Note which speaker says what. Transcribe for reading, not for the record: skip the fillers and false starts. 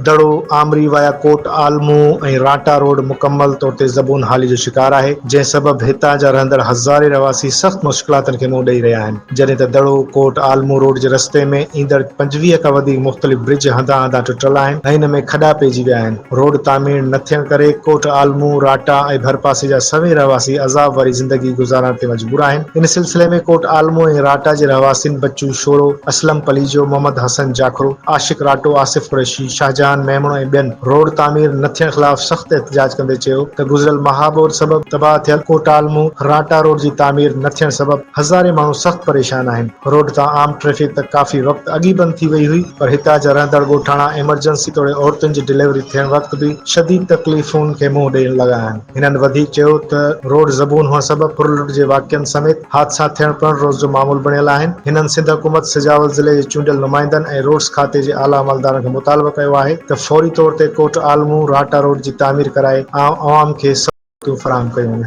Speaker 1: دڙو Amri via ڪوٽ عالمو ۽ رانٽا road مڪمل طور تي زبون حالي جو شڪار آهي، جنهن سبب هتان جا رهندڙ هزارين رهواسي سخت مشڪلاتن کي منهن ڏئي رهيا آهن، جڏهن ته دڙو ڪوٽ عالمو روڊ جي رستي ۾ ايندڙ 25 کان وڌيڪ مختلف برج هنڌان هنڌان ٽٽل آهن ۽ ان ۾ کڏا پئجي ويا آهن، روڊ تعمير نه ٿيڻ ڪري ڪوٽ عالمو، راٽا ۽ ڀرپاسي جا سوين رهواسي عذاب واري زندگي گذارڻ تي مجبور آهن، ان سلسلي ۾ ڪوٽ عالمو ۽ راٽا جي رهواسين بچو شورو، اسلم پليجو، محمد حسن جاکرو، عاشق راٽو، آصف قريشي، شاهجهان ميمڻ ۽ ٻين روڊ تعمير نه ٿيڻ خلاف سخت احتجاج ڪندي چيو ته گذريل مها ٻوڏ سبب تباهه ٿيل ڪوٽ عالمو راٽا روڊ جي تعمير نه ٿيڻ سبب هزارين ماڻهو سخت پريشان آهن، روڊ تان عام ٽريفڪ ته ڪافي وقت اڳ ئي بند ٿي وئي هئي پر هتان جا رهندڙ ڳوٺاڻا ايمرجنسي توڙي عورتن جي ڊليوري ٿيڻ وقت به شديد تڪليفون کي منهن ڏيڻ لڳا آهن. هنن وڌيڪ چيو ته روڊ زبون هئڻ سبب ڦرلٽ جي واقعن سميت حادثا ٿيڻ پڻ روز جو معمول بڻيل آهن. هنن سنڌ حڪومت، سجاول ضلعي جي چونڊيل نمائندن ۽ روڊس کاتي جي اعليٰ عملدارن کي مطالبو ڪيو آهي ته فوري طور تي ڪوٽ عالمون راٽا روڊ جي تعمير ڪرائي عوام کي سهولتون فراهم ڪيون وڃن.